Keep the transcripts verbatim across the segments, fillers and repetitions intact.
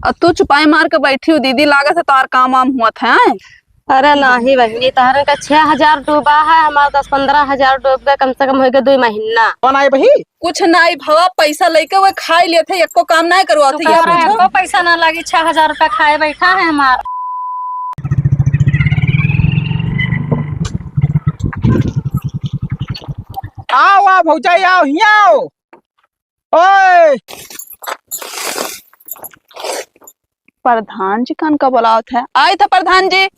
और तू चुपाई मार के बैठी हो दीदी, लागत है तोहार काम वाम हुआ था, हैं? अरे नाही बहिनी, तहरन का छह हजार डूबा है, हमार दस पन्द्रह हजार डूब गए, कम से कम होइगे दुइ महीना। कौन आए बही? कुछ नाही भवा, पैसा लेके वो खाई लेते, एको काम नाही करवाते। तू कह रहा है, एको पैसा ना लागी, छह हजार रुपया खाए बैठा है हमार। आओ, आओ भौजाई, आओ, हियाँ आओ। ओए! प्रधान जी कन का बुलावत है? आए थे प्रधान जी।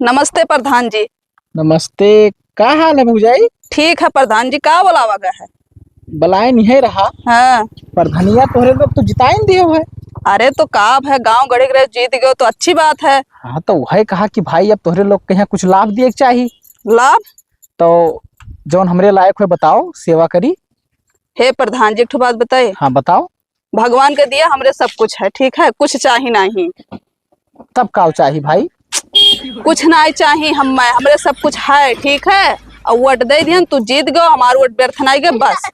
नमस्ते प्रधान जी। नमस्ते, का हाल है भौजाई? ठीक है प्रधान जी, का बुलावा गया है? बुलाए नहीं रहा। हाँ। प्रधानिया तोहरे लोग तो जिताइन दियो है। अरे तो का अब है, गाँव गढ़े गढ़े जीत गयो तो अच्छी बात है। हाँ, तो वही कहा कि भाई अब तोहरे लोग के यहाँ कुछ लाभ दिए के चाही। लाभ? तो जौन हमरे लायक हुए बताओ, सेवा करी। हे प्रधान जी, एक ठो बात बताए। हाँ, बताओ। भगवान के दिया हमरे सब कुछ है, ठीक है, कुछ चाही नाही। तब का चाही भाई? कुछ नाही चाही हम, हमरे सब कुछ है, ठीक है। और वोट दे दिहन, तू जीत गयो, हमार वोट व्यर्थ नाही गए, बस।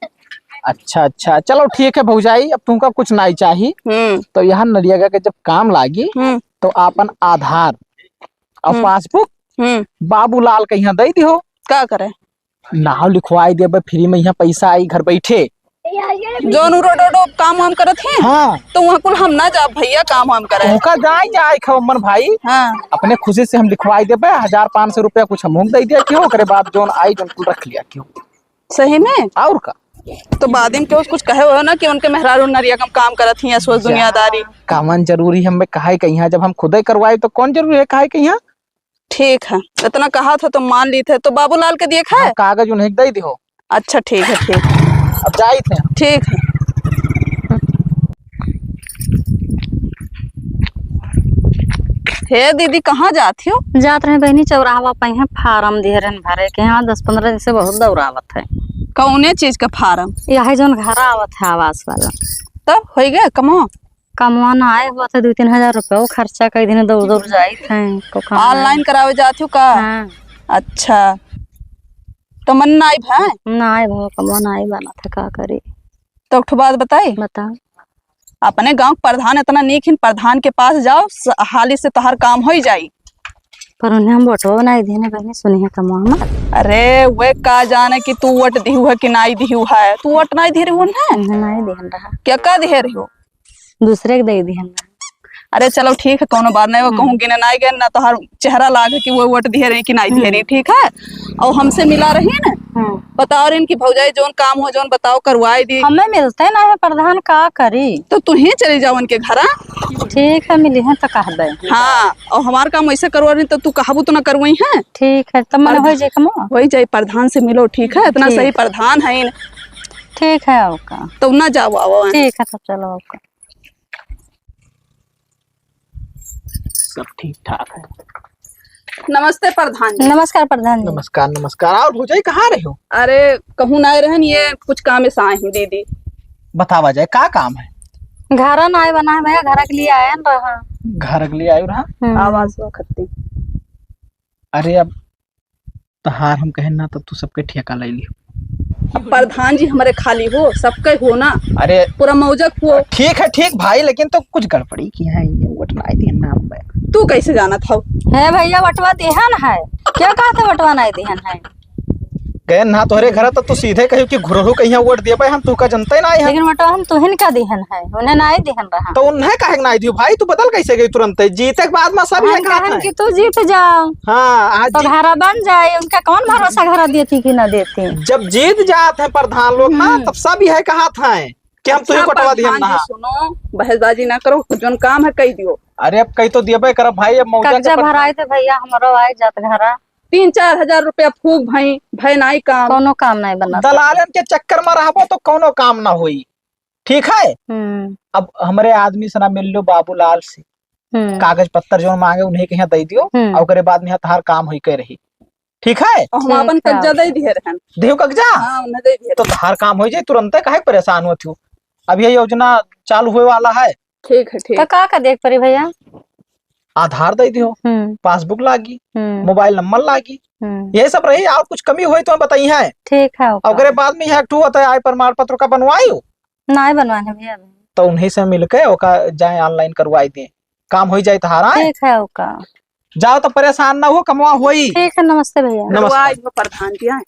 अच्छा, अच्छा, चलो ठीक है भौजाई, अब तुमका कुछ नाही चाही। हम्म। तो यहाँ नरेगा के जब काम लागी, हम्म। तो आपन आधार और हम्म। पासबुक हम्म। बाबूलाल के यहाँ दे दिहो। का करे? नाव लिखवाई देबे, फ्री में यहाँ पैसा आई घर बैठे। जौन उ रोड, रोड काम वाम करत हैं? हाँ। तो वहाँ कुल हम ना जाब भैया, काम वाम करे। ओका जाए, जाए खमन भाई। हाँ। अपने खुशी से हम लिखवाई देबे, हजार पाँच सौ रुपया कुछ हमहूँ दे दिया क्यों, ओकरे बाद जौन आई जौन कुल रख लिया क्यों। सही में? और का? तो बाद में क्यों कुछ कहे हो ना कि उनके मेहरारू नरिया कम काम करत ही, सोच जा। दुनियादारी। कामन जरूरी हमें कहे के यहाँ, जब हम खुदे करवाए तो कौन जरूरी है कहे के यहाँ? ठीक है, इतना कहा था तो मान ली थे, तो बाबूलाल के दिए खाए? हाँ, कागज उन्हें दे दिहो। अच्छा, ठीक है, ठीक है। अब जाई थे। ठीक है। हे दीदी, कहाँ जात हो? जात रहे बहिनी, चौराहा पे यहाँ फार्म दिए रहन भरे के, यहाँ दस पन्द्रह दिन से बहुत दौड़ावत है। कौने चीज का फार्म? यही जौन घर आवत है आवास वाला। तब होइ गया कमो? कमवा ना आए हुआ था, दो तीन हजार रुपया वो खर्चा कई दिन दौड़ दौड़ जाई थे, को काम ऑनलाइन करावे जात हो का? हाँ। अच्छा, तो मन ना आई भा? ना आए भा, कमवा ना आए बना था, का करी? तो एक ठो बात बताई? बता। अपने गांव के प्रधान इतना नीक हिन, प्रधान के पास जाओ, स-, हाली से तोहार काम होई जाई। पर उन्हें हम वोटो नहीं देने बहनी, सुनी है कमवा में। अरे, वे का जाने कि तू वोट दिहू है कि नाई दिहू है? तू वोट नाई दिहू है? उन्हें नाई दिहन रहा। क्या का दिहे रही हो? दूसरे के दे दिहन ना। अरे चलो ठीक है, कौनो बात नहीं, वो हम्म। कहूँ गिने नाई गए ना, तोहार चेहरा लाग है कि वो वोट दिहे रही कि नाई दिहे रही, हम्म। ठीक है? और हमसे मिला रही ना, हम्म। बताओ रही कि भौजाई जौन काम हो, जौन बताओ, करवाई दी। हमें मिलते ना है प्रधान, का करी? तो तू ही चली जाओ उनके घर, हाँ? ठीक है, मिली है तो कह दे। हाँ, और हमार काम वैसे करवा रही तो तू कहबू तो ना करवाई है? ठीक है, तो मन प्रधान हो जाए कमो। हो जाए, प्रधान से मिलो, ठीक है? इतना ठीक। सही प्रधान है। ठीक है, और का? तो ना जाओ, आओ। ठीक है, तो चलो, और का? सब ठीक ठाक है। नमस्ते प्रधान जी। नमस्कार प्रधान जी। नमस्कार, नमस्कार। और भौजाई कहाँ रहे हो? अरे कहूँ ना रहन, ये कुछ काम से आए हैं दीदी। बतावा जाए का काम है? घर ना आए बना है भैया, घर के लिए आए हैं रहा। घर के लिए आए रहा? हम्म। आवास वा खत्ती। अरे अब तहार हम कहेन ना, तब तू सबके ठेका ले लियो। अब प्रधान जी हमारे खाली हो, सबके हो ना। अरे पूरा मौजक हो। ठीक है, ठीक भाई, लेकिन तो कुछ गड़बड़ी की है, ये वोट नाई दिहन ना हम। तू कैसे जानत हौ? हे भैया, वोटवा दिहन है। क्या कहते वोटवा नाई दिहन है? गए ना तोहरे घर तो तू सीधे कहियो कि घुरहू कहिया वोट दिए भाई, हम तू का जनते ना है। लेकिन वोटवा हम तुहिन का दिहन है, उन्हें नाई दिहन रहा। तो उन्हें काहे के नाई दियो भाई, तू बदल कैसे गई तुरंत? जीते के बाद में सब हम ये कहत कहन है। कि तू जीत जाओ। हाँ, आज तो जी- घरा बन जाए, उनका कौन भरोसा घरा देती कि ना देती? जब जीत जात है प्रधान लोग ना, हम्म। तब सब यह कहत है कि हम तुही अच्छा, कटवा दिए प्रधान ना। जी, सुनो, बहसबाजी ना करो, जौन काम है कही दियो। अरे अब कही तो दियबे करब भाई, अब मौजा के कर्जा प्रधान भराए थे भैया, हमरो आए जात घरा। तीन चार हजार रुपया फूक भाई, भाई नाई काम। कोनो काम नाई बनत। दलालन के चक्कर में रहबो तो कोनो काम ना होई। ठीक है? हम्म। अब हमरे आदमी से ना मिल लो बाबूलाल से। हम्म। कागज पत्तर जौन मांगे उन्हीं के यहाँ दे दियो, हम्म। और ओकरे बाद में यहाँ तहार काम होई के रही। ठीक है? और हम ठीक अपन है। कब्जा दे दिए रहन। देहु कब्जा? हाँ, उन्हें दे दिए। तो तहार काम हो जाए तुरंते, काहे परेशान होत हो? अब ये योजना चालू होए वाला है। ठीक है, ठीक। तो का का देख पड़ी भैया? आधार दइ दिहो, हम्म। पासबुक लागी, हम्म। मोबाइल नंबर लागी, हम्म। यही सब रही। और कुछ कमी होई तो बताइहैं। ठीक है, ओका। ओकरे बाद में यहाँ एक ठो होता है, आय प्रमाण पत्र का बनवाई हो? नाहीं बनवाए हैं भैया अभी। तो उन्हीं से मिलके ओका जाए online करवाई दें, काम होई जाए तोहार, आय? ठीक है, ओका। जाओ तो परेशान ना हो, कमवा होई। ठीक है, नमस्ते भैया। नमस्कार। करवाई दो प्रधान जी, आय।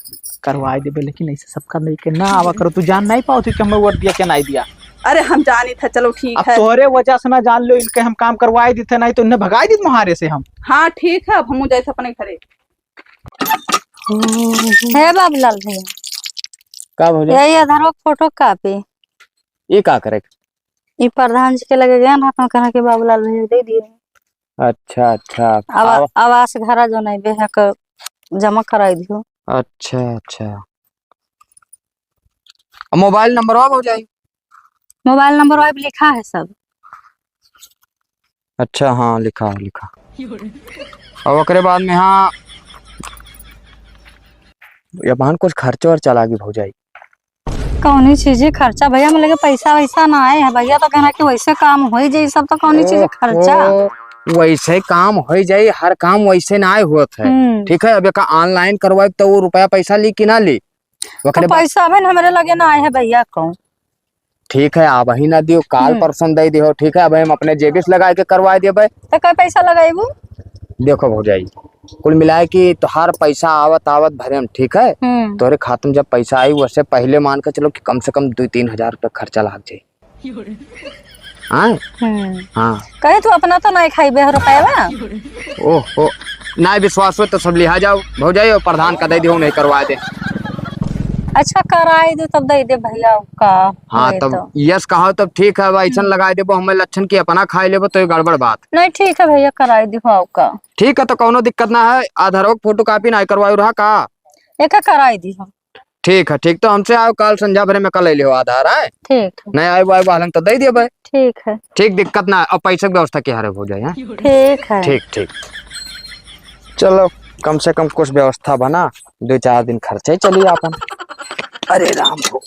करवाई देबे, लेकिन ऐसे सबका लेके ना आवा करो। तू जान नाहीं पाओ थी कि हमें वोट दिया क्या नाहीं दिया। अरे हम जानी था, चलो ठीक अब है। तोहरे वजह से ना जान लो, इनके हम काम करवाई देते, नाहीं तो इन्हें भगाई देते मोहारे से हम। हाँ ठीक है, अब हम जाए अपने घरे। हे बाबूलाल भैया। का भौजी? यही आधार फोटो कॉपी। ये का करे? ई प्रधान जी के लगे गए ना, तो कहा कि बाबूलाल भैया दे दिए। अच्छा, अच्छा। आवा-, आवा- आवास घरा जो नहीं बे है, क-, जमा कराई दियो। अच्छा, अच्छा। अब मोबाइल नंबर हो भौजाई? मोबाइल नंबर वही लिखा है सब। अच्छा, हाँ, लिखा है, लिखा। और ओकरे बाद में, हाँ, ये बहन कुछ खर्चा वर्चा लागी भौजाई। कौनी चीज खर्चा भैया, हम लगे पैसा वैसा ना आए है भैया, तो कहना कि वैसे काम हो ही जाई सब, तो कौनी चीज ओहो, खर्चा। वैसे काम हो ही जाई, हर काम वैसे ना आए होत है। हम्म। ठीक है, अब एका online करवाए तो वो रुपया पैसा ली कि ना ली? तो ओकरे बाद पैसा अबे हमरे लगे ना आए है भैया, कौन? ठीक है, अब ही ना दियो, काल हम्म। परसों दे दियो, ठीक है, अब हम अपने जेबी से लगा के करवा देबे। तो का पैसा लगाइबू? देखो भौजाई, कुल मिलाए कि तोहार पैसा आवत आवत भरे हम, ठीक है? हम्म। तोरे खाते में जब पैसा आई, वैसे पहले मान के चलो कि कम से कम दो तीन हजार रुपये खर्चा लाग जाई। हाँ? हम्म। हाँ। कहे तू अपना तो नहीं खाइबे हो रुपया? ओह, ओह। ना विश्वास हो तो सब लिहा जाओ, भौजाई और प्रधान का दे दियो, नहीं करवा दे। अच्छा, कराई दे तब दे दे भैया का। हाँ, होए तब तो। यस कहो तब ठीक है, अब ऐसन हम्म। लगाई देबो हमें लक्षण की अपना खाई लेबो तो ये गड़बड़ बात। नहीं, ठीक है भैया, कराई दे हो का। ठीक है, तो कौनो दिक्कत ना है, आधार फोटो कॉपी ना करवाई रहा का? एका कराई दी हो। ठीक है, ठीक, तो हमसे आओ, काल संझा भरे में कल ले लियो आधार, आए? ठीक है। नहीं आए, आए, वालन तो दे दिए भाई। ठीक है। ठीक, दिक्कत ना, अब पैसे की व्यवस्था क्या है, हो जाए, हाँ? ठीक है। ठीक, ठीक। चलो, कम से कम कुछ व्यवस्था बना, दो चार दिन खर्चा ही चली आपन। अरे राम हो।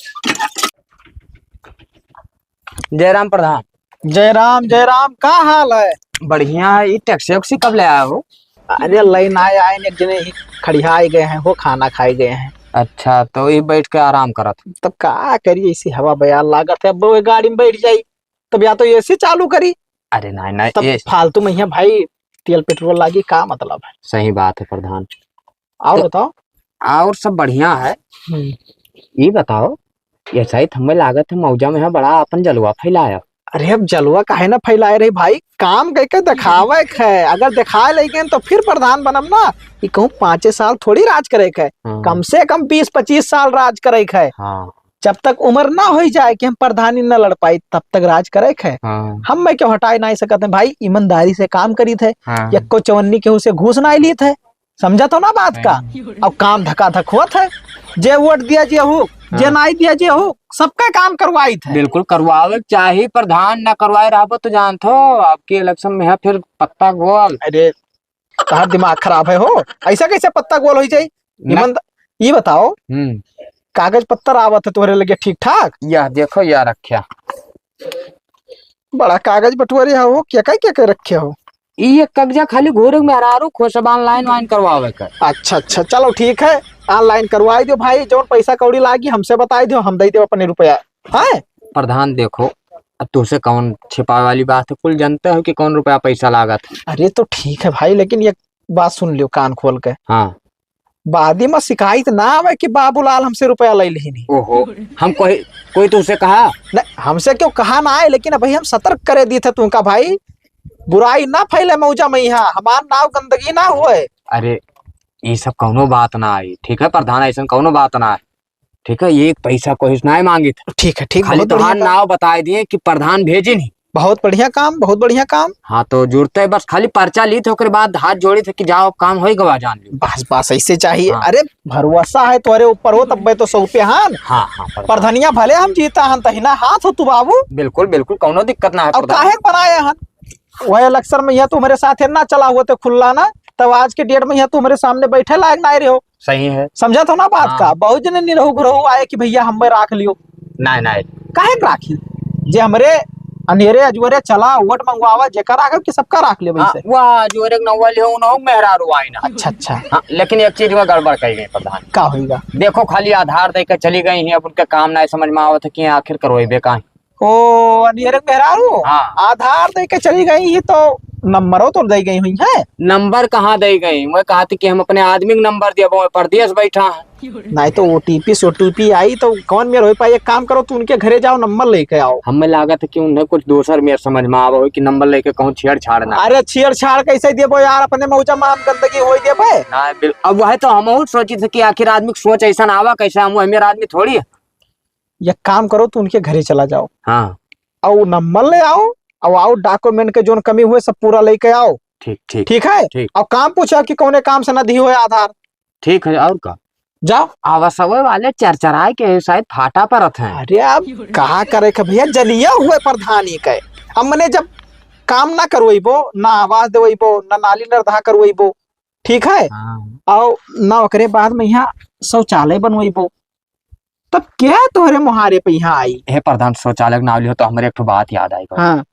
जय राम प्रधान। जय राम, जय राम, का हाल है? बढ़िया है। ये टैक्सी वैक्सी कब ले आया हो? अरे, लाइन आए, आए, एक जने ही खड़िया आए गए हैं, वो खाना खाए गए हैं। अच्छा, तो ये बैठ के आराम करत। तब का करिए, इसी हवा बयार लागत है। अब वो गाड़ी में बैठ जाई, तब या तो एसी चालू करी। अरे नहीं, नहीं, तब ये फालतू में यहाँ भाई तेल पेट्रोल लागी, का मतलब है? सही बात है प्रधान। और तो बताओ। और सब बढ़िया है। हम्म। ये बताओ, ये शायद हमें लागत है मौजा में है बड़ा अपन जलवा फैलाया। अरे अब जलवा काहे ना फैलाए रही भाई, काम कह के दिखावे के है। अगर दिखाए लगे तो फिर प्रधान बनम ना। ये कहूँ पाँचे साल थोड़ी राज करे के है, हाँ। कम से कम बीस पच्चीस साल राज करे के है। हाँ। जब तक उम्र ना हो जाए कि हम प्रधानी न लड़ पाई, तब तक राज करे के है। हाँ। हम मैं क्यों हटाए नहीं सकते हैं भाई, ईमानदारी से काम करी थे, हाँ। यक्को चवन्नी केहू से घूस नहीं ली थे। समझत हो ना बात का? नहीं। अब काम धकाधक होत है, जे वोट दिया जे हो, जे हाँ। नाई दिया जे हो, सबका काम करवाई थे। बिल्कुल करवावे के चाही, प्रधान ना करवाए रहबो तो जानत हो, आपके इलेक्शन में है फिर पत्ता गोल। अरे, तोहार दिमाग खराब है हो, ऐसा कैसे पत्ता गोल हो जाई? ना। ईमान-, ये बताओ, हम्म। कागज पत्तर आवत है तुम्हारे लगे ठीक ठाक? यह देखो, यह रख्या। बड़ा कागज बटुअरी हो, क्या क्या, क्या क्या रखे हो? ई एक कब्जा खाली घूरे में मेहरारू खोसबान लाइन वाइन करवावे के। अच्छा, अच्छा, चलो ठीक है, online करवाई दो भाई, जौन पैसा कौड़ी लागी हमसे बताई दो, हम दे दो अपने रुपया। हैं? प्रधान देखो, अब तुमसे कौन छिपावे वाली बात है, कुल जानते हो कि कौन रुपया पैसा लागत है। अरे तो ठीक है भाई, लेकिन एक बात सुन लियो कान खोल के। हाँ। बादी में शिकायत ना आवे कि बाबूलाल हमसे रुपया ले लेहिन। ओहो, हम कोई, कोई तुमसे कहा? नहीं, हमसे क्यों कहा ना आए, लेकिन अभी हम सतर्क करे दी थे तुमका भाई, बुराई ना फैले मौजा में यहाँ, हमार नाव गंदगी ना हुए। अरे, ये सब कौनो बात ना आई, ठीक है प्रधान, ऐसा कौनो बात ना आई, ठीक है, एक पैसा कोई से ना मांगी थे। ठीक है, ठीक, खाली बहुत बढ़िया तोहार काम। नाव बताए दिए कि प्रधान भेजे नहीं। बहुत बढ़िया काम, बहुत बढ़िया काम। हाँ, तो जुड़ते बस खाली पर्चा ली थे, ओकरे बाद हाथ जोड़ी थे कि जाओ, काम होई गवा, जान लो। बस, बस, ऐसे चाहिए। हाँ। अरे, भरोसा है तोरे ऊपर हो, तब मैं तो सौंपे हन। हाँ, हाँ, प्रधान। प्रधनिया भले हम जीता हन, तहिना हाथ हो तू बाबू। बिल्कुल, बिल्कुल, कौनो दिक्कत ना है, अब प्रधान। काहे बनाया हन? वह इलेक्शन में यहाँ तुम्हारे साथ है ना चला हुआ तो खुल्ला ना, तब आज के डेट में यहाँ तुम्हारे सामने बैठे लायक ना रहो। सही है। समझत हो ना बात हाँ। का? बहुत जने निरहू गुरहू आए कि भैया हमें राख लियो। नहीं, नहीं। काहे के राखी? जे हमरे अनेरे अजोरे चला, वोट मंगवावा, जेकर आगे कि सबका राख ले हाँ, वैसे। वह अजोरे के नौवा लिहो, उन्हों मेहरारू आई ना। अच्छा, अच्छा। हाँ, लेकिन एक चीज में गड़बड़ कही गई प्रधान। का होइगा? देखो, खाली आधार दे के चली गई हैं, अब उनके काम ना समझ में आवत है कि आखिर करवाइबे का है। ओ, अनियर के मेहरारू? हाँ। आधार दे के चली गई ही तो नंबरो तो दे गई हुई है। नंबर कहाँ दे गई? मैं कहती कि हम अपने आदमी के नंबर देबो, परदेश बैठा है। नहीं तो ओटीपी सोटीपी आई तो कौन मेर हो पाई? एक काम करो, तू उनके घरे जाओ, नंबर लेके आओ। हमें लागत है कि उन्हें कुछ दूसर मेर समझ में आवा हो कि नंबर लेके कहूँ छेड़छाड़ ना। अरे छेड़छाड़ कैसे देबो यार, अपने मौजा में हम गंदगी होई देबे? ना, बिल-, अब वह तो हम सोची थे कि आखिर आदमी की सोच ऐसा ना आवा, कैसे हम वह मेरा आदमी थोड़ी है। एक काम करो, तू उनके घरे चला जाओ। हाँ। और नंबर ले आओ, और आओ, डॉक्यूमेंट के जोन कमी हुए, सब पूरा लेके आओ। ठीक, ठीक। ठीक है? ठीक। और काम पूछा कि कौने काम से ना दी हुए आधार। ठीक है, और का? जाओ। आवासवे वाले चरचराए के शायद फाटा परत हैं। अरे, अब कहा करे के भैया, जनिया हुए प्रधानी के। अब मने जब काम ना करवइबो, ना आवास देवइबो, ना नाली नरदहा करवइबो, ठीक है? हाँ। और ना ओकरे बाद में यहाँ शौचालय बनवइबो, तब क्या तोहरे मुहारे पे यहाँ आई? हे प्रधान, शौचालय के नाम लियो तो हमरे एक ठो बात याद आई। हाँ।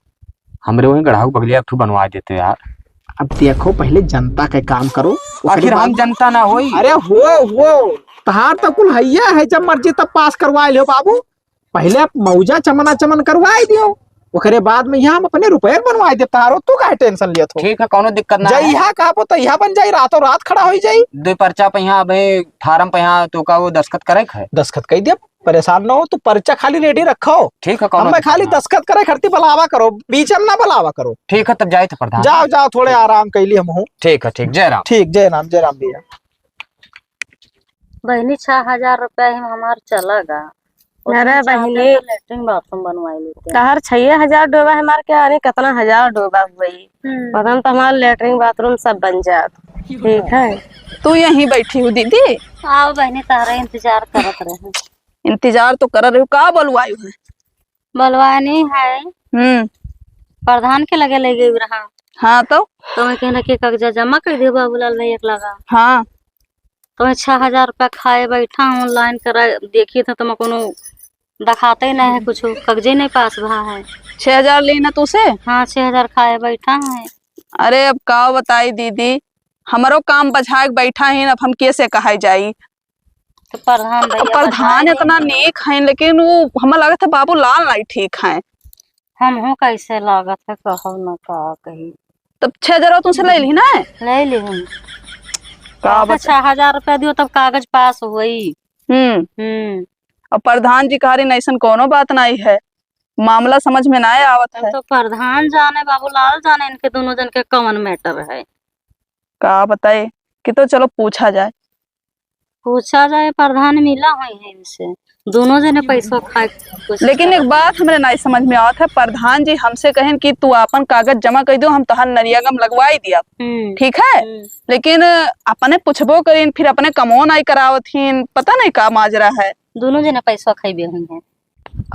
हमरे वहीं गढ़ाऊ बगलिया एक ठो बनवा देते यार। अब देखो, पहले जनता के काम करो, ओकरे आखिर हम बाद जनता ना होई? अरे हो, हो, तहार तो कुल हैया है, जब मर्जी तब पास करवा लियो बाबू। पहले आप मौजा चमना चमन करवाई दियो, ओकरे बाद में यहाँ हम अपने रुपये बनवाई देब तहारो, तू काहे टेंशन लियत हो? ठीक है, कौनो दिक्कत ना है। जइहा कहबो तइहा बन जाई, रातों रात खड़ा होई जाई। दो पर्चा पे यहाँ अबे फार्म पे यहाँ तो का वो दस्तखत करे के है? दस्तखत कई देब, परेशान ना हो, तू पर्चा खाली रेडी रखो। ठीक है, कौनो हमें दिक्कत खाली ना है। दस्तखत करे खरती बुलावा करो, बीच में ना बुलावा करो। ठीक है, तब जाए थे प्रधान। जाओ, जाओ, थोड़े आराम कैली हम हूँ। ठीक है, ठीक, जय राम। ठीक, जय राम, जय राम भैया। बहिनी, छह हजार रुपया ही हमार चला गा। अरे उतने चाहते बहिनी, तो लेटरिन बाथरूम बनवाई लेते। तहर छह हजार डोबा है, हमार क्या अरे कितना हजार डोबा हुई। हम्म। पता न तो हमार लेटरिन बाथरूम सब बन जात। ठीक है। तू यहीं बैठी हो दीदी? आओ बहिनी, तहरा इंतजार करत रहे। इंतजार तो कर रही हूँ, का बोलवायु है? बोलवानी है। हम्म। प्रधान के लगे ले गई रहा। हाँ तो? तो मैं कहना कि कागजा जमा कर दियो बाबूलाल भैया के लगा। हाँ। तो मैं छह हजार रुपया खाए बैठा हूँ, लाइन करा देखी था तो मैं कोनो दिखाते ही नहीं है कुछ, कागजे नहीं पास भा है। छह हजार लेना तुसे? हाँ, छह हजार खाए बैठा है। अरे अब का बताई दीदी, हमरो काम बझाए के बैठा ही, अब हम कैसे कहाई जाई? तो प्रधान अब भैया प्रधान बताए इतना नहीं। नीक हैं, लेकिन वो हमें लगत है बाबू लाल नहीं ठीक हैं। हमहू कैसे लागत है, कहब न का कही। तब छह हजार तुमसे ले ली ना? ले ली हम। का अब बता- छह हजार रुपया दियो तब कागज पास होई। हम्म। हम्म। अब प्रधान जी कह रही, "ऐसन कोनो बात नहीं है, मामला समझ में ना आवत तब है।" तो प्रधान जाने, बाबूलाल जाने, इनके दोनों जन के कौन मैटर है। का बताए कि तो चलो पूछा जाए। पूछा जाए, प्रधान मिला हुई है इनसे, दोनों जने पैसा खाए कुछ लेकिन एक बात हमरे नाई समझ में आवत है, प्रधान जी हमसे कहेन कि तू आपन कागज जमा कर दो, हम तोहार नरियागम लगवाई दिया, हम्म। ठीक है? हम्म। लेकिन अपने पूछबो करीन, फिर अपने कमो नाई करावत हीन, पता नहीं का माजरा है। दोनों जने पैसा खाइबे हुई हैं।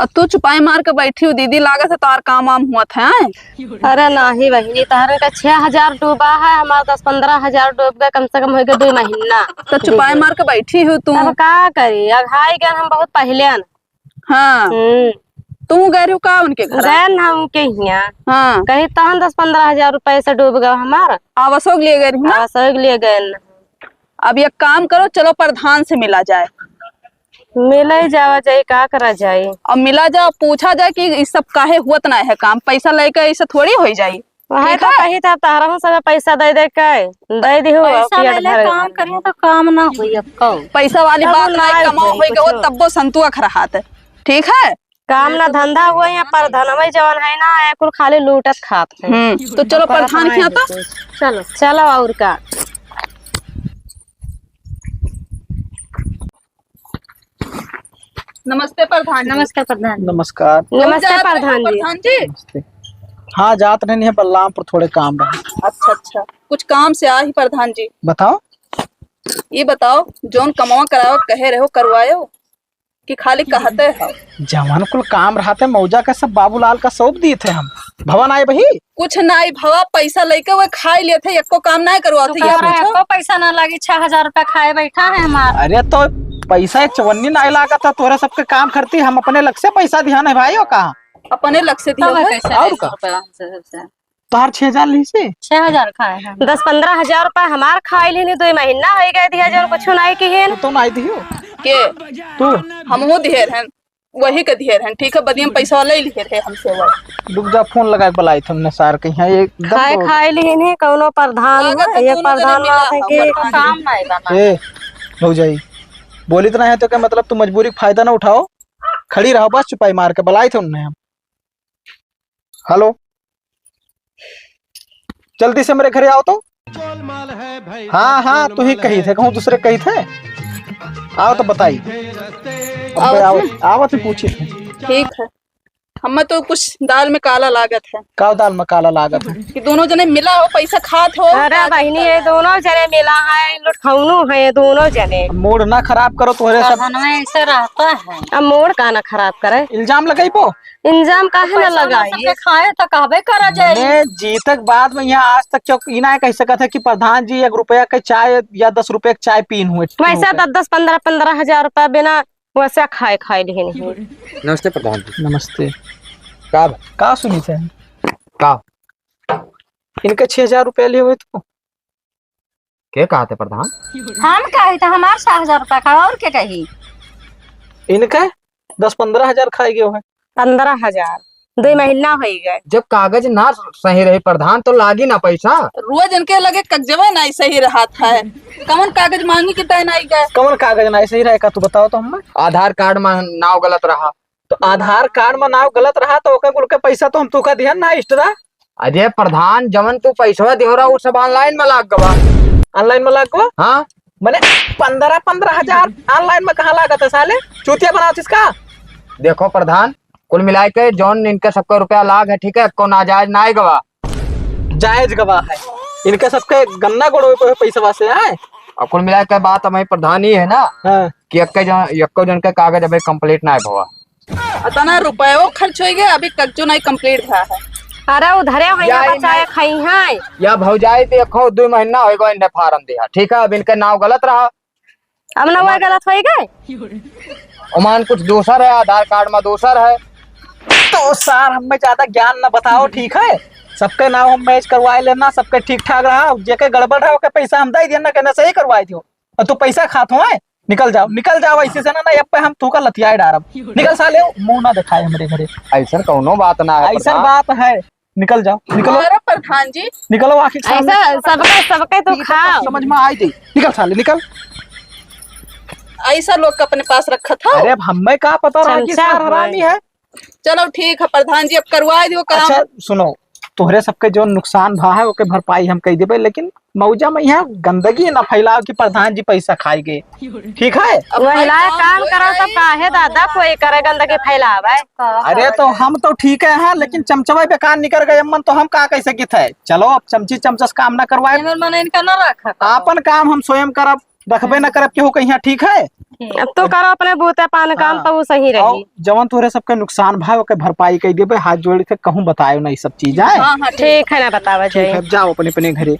अब तू चुपाई मार के बैठी हो दीदी, लागत है तोहार काम वाम हुआ था, हैं? अरे नाही बहिनी, तहरे का छह हजार डूबा है, हमारा दस पन्द्रह हजार डूब गए, कम से कम होइगे दो महीना। तो चुपाई मार के बैठी हो तू। अब का करी, अघाई गए हम बहुत पहले न। हाँ। हम्म। तू गए रहो का उनके घर? गए ना उनके हियाँ। हाँ। कहीं तहन दस पन्द्रह हजार रुपए से डूब गए हमारा। आवसोग लिए गए रही ना? आवसोग लिए गए ना। अब एक काम करो, चलो प्रधान से मिला जाए। मिला ही जावा जाए, का करा जाए? अब मिला जाओ, पूछा जाए कि ई सब काहे हुअत ना है काम, पैसा लेके ऐसे थोड़ी होई जाई। वहाँ ठीक तो है? कही था, तहरा हूँ सब पैसा दे दे के, दे दी हो, पैसा पेट ले ले, भर काम गए। करिए तो काम ना होई अब कहू। पैसा वाली तब बात ना ना कमाओ होई होई गए, वो कुछो। तब्बो संतुआ खा रहा था। ठीक है? काम ना धंधा हुआ यहाँ पर धनवे जवन है ना, ये कुल खाली लूटत खात है। हम्म, तो चलो प्रधान के यहाँ तो। चलो। चलो और का। नमस्ते प्रधान जी। नमस्कार प्रधान जी। नमस्कार। नमस्ते प्रधान जी। प्रधान जी। नमस्ते। हाँ, जात रहनी है बलरामपुर, थोड़े काम रहे। अच्छा, अच्छा, कुछ काम से आ ही प्रधान जी। बताओ। ये बताओ, जौन कमवा कराओ कहे रहो, करवायो? कि खाली कहते हो? जवन कुल काम रहते मौजा का सब बाबूलाल का सौंप दिए थे हम। भवा नाई बही? कुछ नाई भवा, पैसा लेके वो खाई लेते, एको काम नाई करवाते। तो कह रहे हैं, एको पैसा ना लागी, छह हजार रुपया खाए बैठा है हमार। अरे तो पैसा एक चवन्नी नाई लागत है, तोहरे सबके काम करती, हम अपने लग से पैसा दिया नहीं भाई, हो कहा? अपने लग से दिया तब है। कैसे और ढाई सौ का? रुपया हमसे, हमसे। तोहार छह हजार लिहिस? छह हजार खाए हैं। दस पन्द्रह हजार रुपया हमार खाए लिहिन, दुइ महीना होइ गए दिया जौन कुछ नाहीं किहिन। तो नाहीं दियो? के? तू? हमहू दिहे रहन, वही के दिहे रहन, ठीक है, बदियम पैसा ले लिहे रहे हमसे वो। रुक जा, फोन लगाए के बुलाइत हमने सार के यहाँ, एकदम खाए तो खाए लिहिन ही, कौनो प्रधान लागत है, है, ये दोनों जने प्रधान मिला बात है है, कि प्रधान। काम नाहीं बना। ए, भौजाई, बोली तो नाहीं है तो क्या मतलब, तू मजबूरी का फायदा ना उठाओ, खड़ी रहो बस चुपाई मार के, बुलाइत हमने हम। हेलो, जल्दी से मेरे घरे आओ तो। हाँ, हाँ, तू ही कही थे, कहूँ दूसरे कही थे। आओ तो बताई। अब आओ, आओ। आवत ही पूछी थे। ठीक है, हमें तो कुछ दाल में काला लागत है। का दाल में काला लागत है? कि दोनों जने मिला हो, पैसा खात हो। अरे बहिनी, ये दोनों जने मिला है, लुटखौनू है ये दोनों जने। मूड ना खराब करो, तोहरे सब प्रधानवा ऐसे रहता है। अब मूड का ना खराब करे? इल्जाम लगाइबो? इल्जाम काहे ना पैसा ना लगाई? सबके खाए तो कहबे करा जाई। मने जीतक बाद में यहाँ आज तक चौक ई ना कह सकत है कि प्रधान जी एक रुपया के चाय या दस रुपया के चाय पीन हुए, वैसे ठीक है। दस दस, पन्द्रह पन्द्रह हजार रुपया बिना वैसे खाए खाए लिहे नहीं। नमस्ते प्रधान जी। नमस्ते। का बा? का सुनी थे? का? इनके छह हजार रुपया लिए हुए तो के कहा थे प्रधान? हम कही तो हमार छह हजार रुपया का, और के कही? इनके दस पन्द्रह हजार खाए गए है। पन्द्रह हजार, दुइ महीना होइ गए। जब कागज ना सही रही प्रधान, तो लागी ना पैसा। रोज इनके लगे कागजवा ना सही रहत है। कवन कागज मांगी कि तय नाहीं गए? कवन कागज ना सही रहे का, तू बताओ तो हमें। आधार कार्ड में नाव गलत रहा। तो आधार कार्ड में नाव गलत रहा, तो ओकर कुल के पैसा तो हम तोका दिहन ना, extra। अरे प्रधान, जवन तू पैसवा दिहो रहा, उ सब online में लाग गवा। Online में लाग गवा? हाँ। मने पन्द्रह, पन्द्रह हजार online में कहाँ लागत है साले? चूतिया बनावत इसका। देखो प्रधान, कुल मिलाए के जौन इनके सबके रुपया लाग है, ठीक है, एको नाजायज नाहीं गवा। जायज गवा है। इनके सबके गन्ना गोड़वे पे पैसवा से आए। और कुल मिलाए के बात हमारी प्रधान ही है ना, हाँ। कि एक्के जन, एक्को जन के कागज अबे complete नाहीं भवा। अतना रुपयो खर्च होइ गए, अभी कच्चो नाहीं complete भा है। अरे उधरे वहीं या बचाए इन्हें खाई हैं। या भौजाई देखो, दुइ महीना होइ गए इन्हें form दिया, ठीक है, अब इनके नाव गलत रहा। अब ना हुआ, गलत होइ गए। ओमान कुछ दूसर है, आधार कार्ड में दूसर है। तो सार, हमें ज्यादा ज्ञान ना बताओ, ठीक है? सबके नाव हम match करवाए लेना, सबके ठीक ठाक रहा, जेके गड़बड़ रहा, ओके पैसा हम दे दिया ना, कहना सही करवाए दियो। और तू पैसा खात हो, हैं? निकल जाओ, निकल जाओ, ऐसे से ना, ना, अब पे हम तू का लतियाए डारब। निकल साले, मुंह ना दिखाए हमरे घरे। ऐसा कौनो बात ना है ऐसा प्रधान। बात है। निकल जाओ, निकलो। अरे प्रधान जी। निकलो आखिर सामने। ऐसा सबके, सबके तू ये तो खाओ। समझ में आई थी। निकल साले, निकल। ऐसा लोग का अपने पास रखा था। अरे अब हमें का पता रहा कि चमचा सार हुआ हरामी है। है। चलो ठीक है प्रधान जी, अब करवा दियो काम। अच्छा सुनो, तोहरे सबके जो नुकसान भा है ओके भरपाई हम कई देबे, लेकिन मौजा में यहाँ गंदगी ना फैलाओ कि प्रधान जी पैसा खाई गए, ठीक है? अब महिलाएं भाई, काम काम करो तो काहे दादा कोई करे गंदगी फैलावे? अरे तो हम तो ठीक है, हाँ, लेकिन चमचवा बेकार निकल गए अम्मन, तो हम का कह सकित है? चलो अब चमची चमचा से काम ना करवाए, एमन मने इनका ना रखा करो। आपन काम हम स्वयं करब, रखबे ना करब केहू कहिया, ठीक है? अब तो करो अपने बूते पान काम, हाँ। तो वो सही रही। और जवन तोहरे सबके नुकसान भा ओके भरपाई कई देबे, हाथ जोड़ के कहूँ बतायो ना ये सब चीज है। हाँ, हाँ, ठीक। ठीक है ना बतावा ठीक जाए। है, अब जाओ अपने अपने घरे।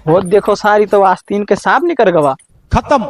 वो देखो सारी तो आस्तीन के सांप निकल गवा। खत्म।